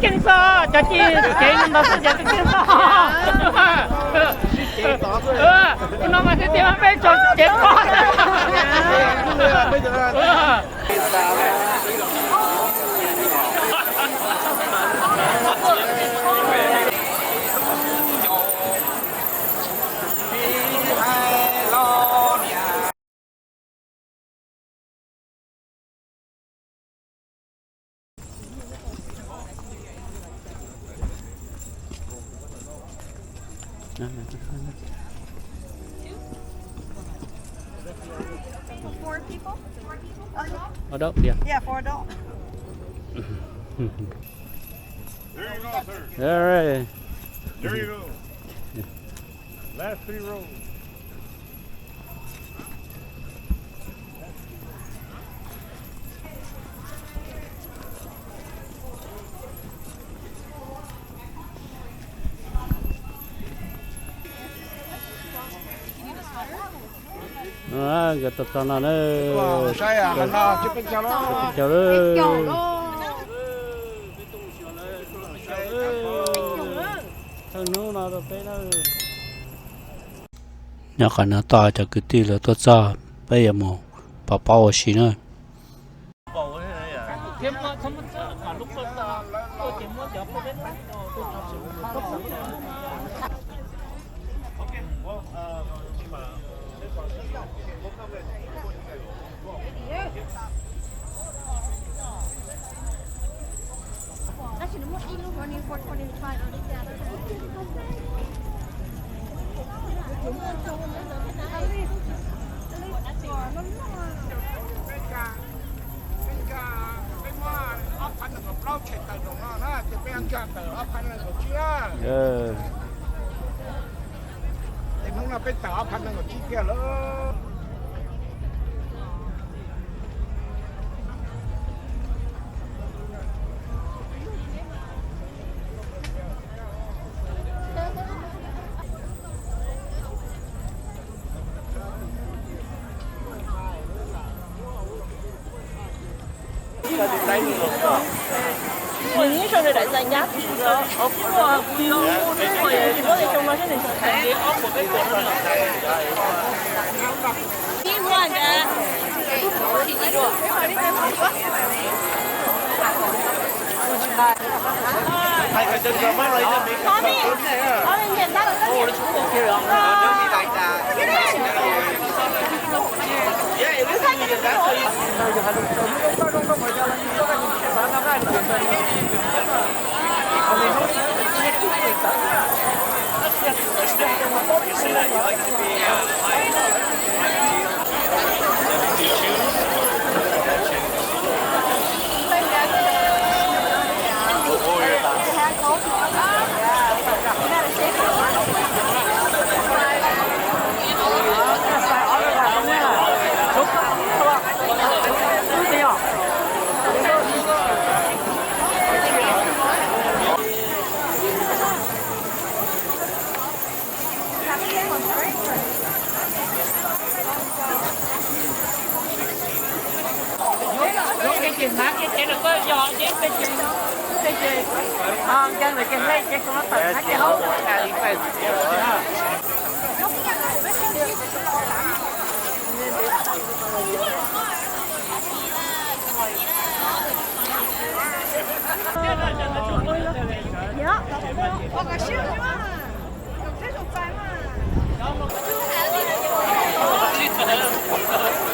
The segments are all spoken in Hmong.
Keej xwb, cov ci kev ntawd xwb ces keej xwb. Ua no mas thiaj tias peb tso cev pob. Four people? Adult? Yeah. Yeah, four adult. There you go, sir. All right. There you go. Last three rows. Nkawd tau txog no na. Saib, peb caug lawm. Thawj hnub no rau peb na. Nyob qhov no toj cov kwv tij lawv tuaj txog, peb yuav mus pov pob ua si na. Peb nkag, peb nkag, peb muab ob phav nees nkaum plaub tshem tawm zaum no na, ces peb nkag tawm ob phav nees nkaum tsib na. Tej hnub no peb tawm ob phav nees nkaum tsib kiag lawm.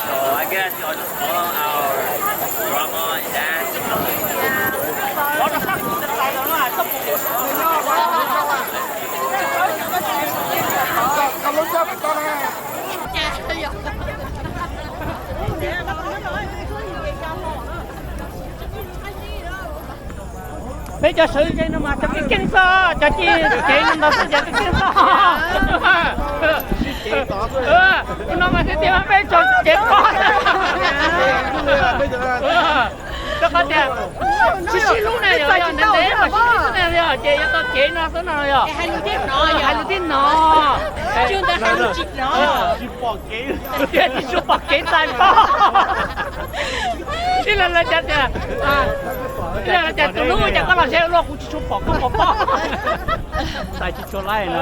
So I guess y'all just follow our grandma and dad. Peb cov sawv ze no mas cov kev keej xwb, cov ci kev ntawd xwb ces kev keej xwb. Ua no mas thiaj tias peb tso cev pob. Rau qhov tias sib sib hlub na yog, yog ntev ntev mas sib sib hlub na yog ces yuav tau cev no xwb no yog. Hais lus tib no, tsis pom kev txais pob. Ib leeg lawv cov tias Cas tus hlub cas koj los seb luaj kuv tsis tshua pom koj pom pob. Xav tsis tshua laij no.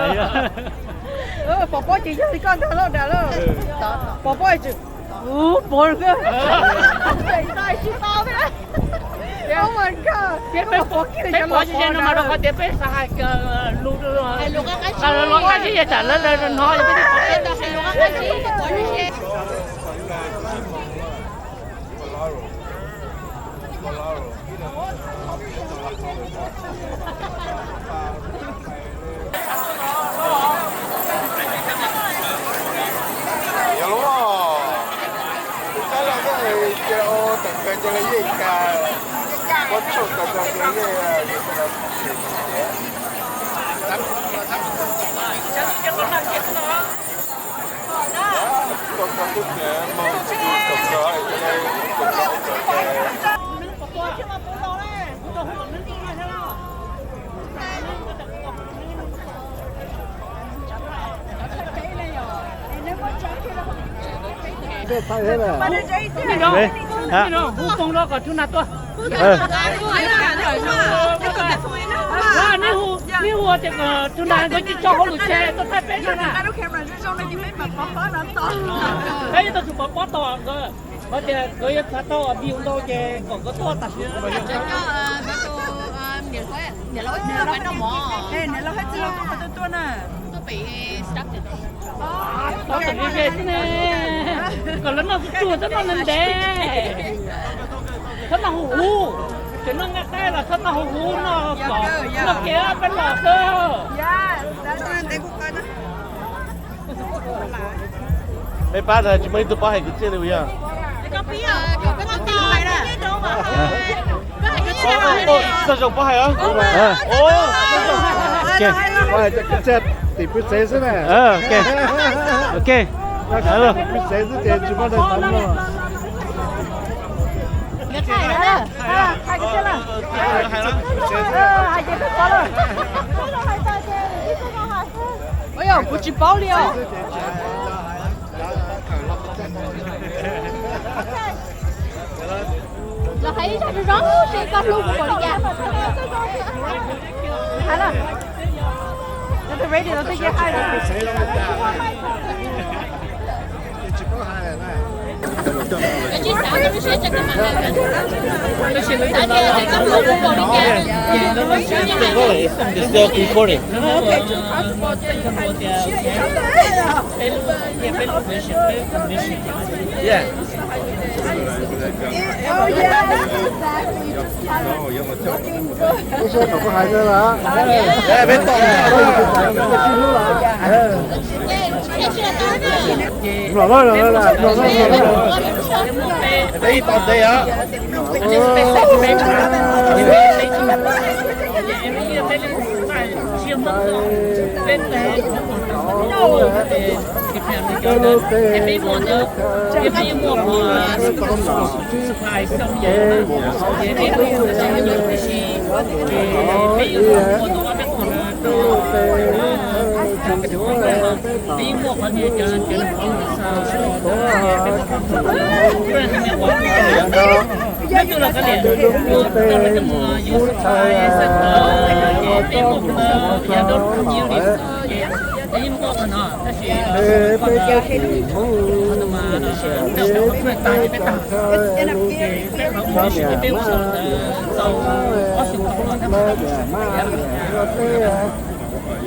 Pom pob ces yog li koj ntag lauj, dag lauj. Pom pob tsis pom. Oh my God. Peb pom tsis no mas rau qhov tias peb xav hais lus, lus qab zib yog tsam lawv hnov yog peb tsis pom. Hu poob no kom tus nas tuaj. Neb hu tias tus nas nkawd tsis tso hauj lwm tseg tuaj thaij peb no na. Peb yuav tau tsum pov pob tau nkawd, hos tias nkawd yuav txhav tau view ntau ces kom nkawd tuaj tam sim no. Txhob tam li ze xwb ne, kom lawv noj tsuag tsuag, txhob noj ntev ntev. Txhob noj huv huv, tseem noj nqaij qaib los txhob noj huv huv, noj kom noj kiag peb los xwb. Peb pab tsis muaj ib tug paub hais kwv txhiaj li yog. Txog zoo paub hais os. Paub hais kwv txhiaj tim pw tsev xwb na. Ok. Tim pw tsev xwb ces tsis paub tau tau no. Ua yog kuv tsis paub li os. Los hais ib zaj zoo zoo seb koj hlub kuv npaum li cas. Hais na. Koj tus radio no twb cia hais lawm. It's still recording. Yeah. Lawm lawm lawm lawm. Peb ib tau ntev os.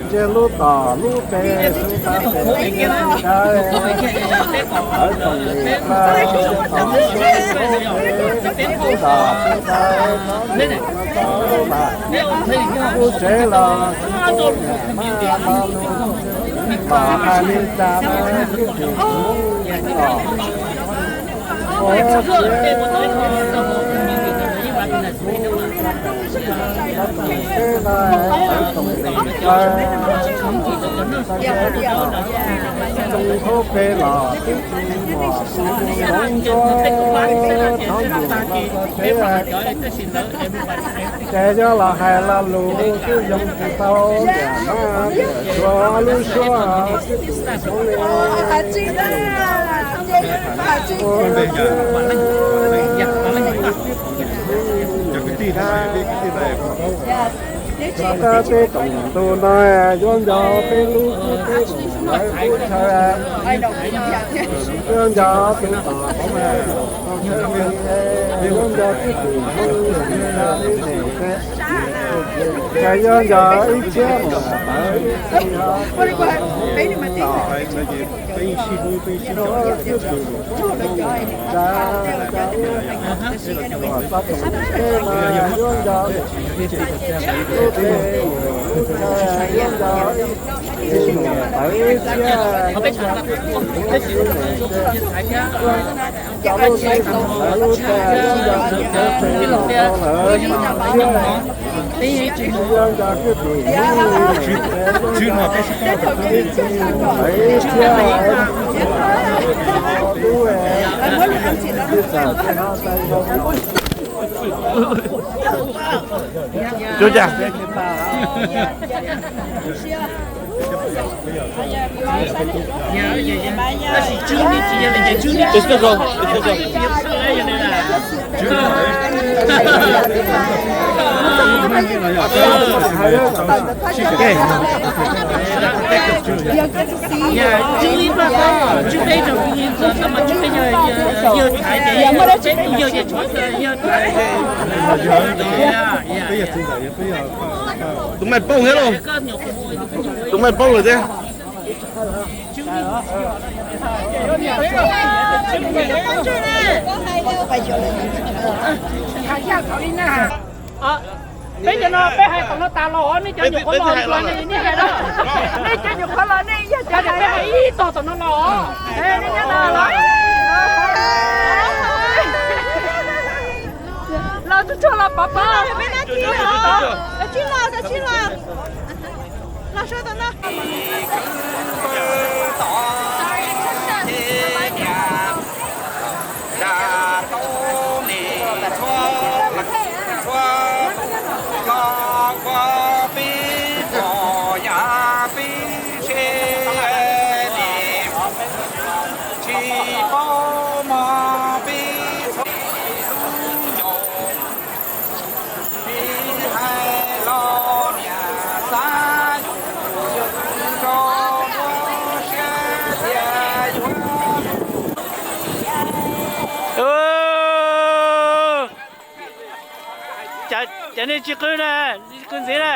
Ntshe lub tom lub pes xwb tab sis lub tais, lawv tau li pab tom lub pes, lub tom xwb tais, lub tsev los xwb niam mab lo lus, los hais li cas los twb tsis hnov os. Ua siab tsis mus, tau tus teb no tau tus teb no, tau tus teb los twb tsis muaj tus hloov ntsuab thoob yus los tau tsev. Ces yog los hais lo lus twb zoo tsis tau niam mab niam suav lub suab twb tsis zoo li. Ua siab tsis mus, Tag peb toom tus no yuav nco peb lub kub peb mus lawv kub chaw, yuav nco tus tom qhov mas, yuav nco twb tus mus, cas yuav nco ib txhiab mus tawv. Ua cas? Tus maj paub thiab lauj. Tus maj paub lawm thiab. Peb cov no peb hais tom no tas los, nej cov nyuam qhuav los, nej hais, nej cov nyuam qhuav los nej yog cov peb hais ib tog tom no los. Los tsuag tsuag los pov pob. Los tsuag tsuag los. Cas nej tsis qw na, tsis qw ntxiv na.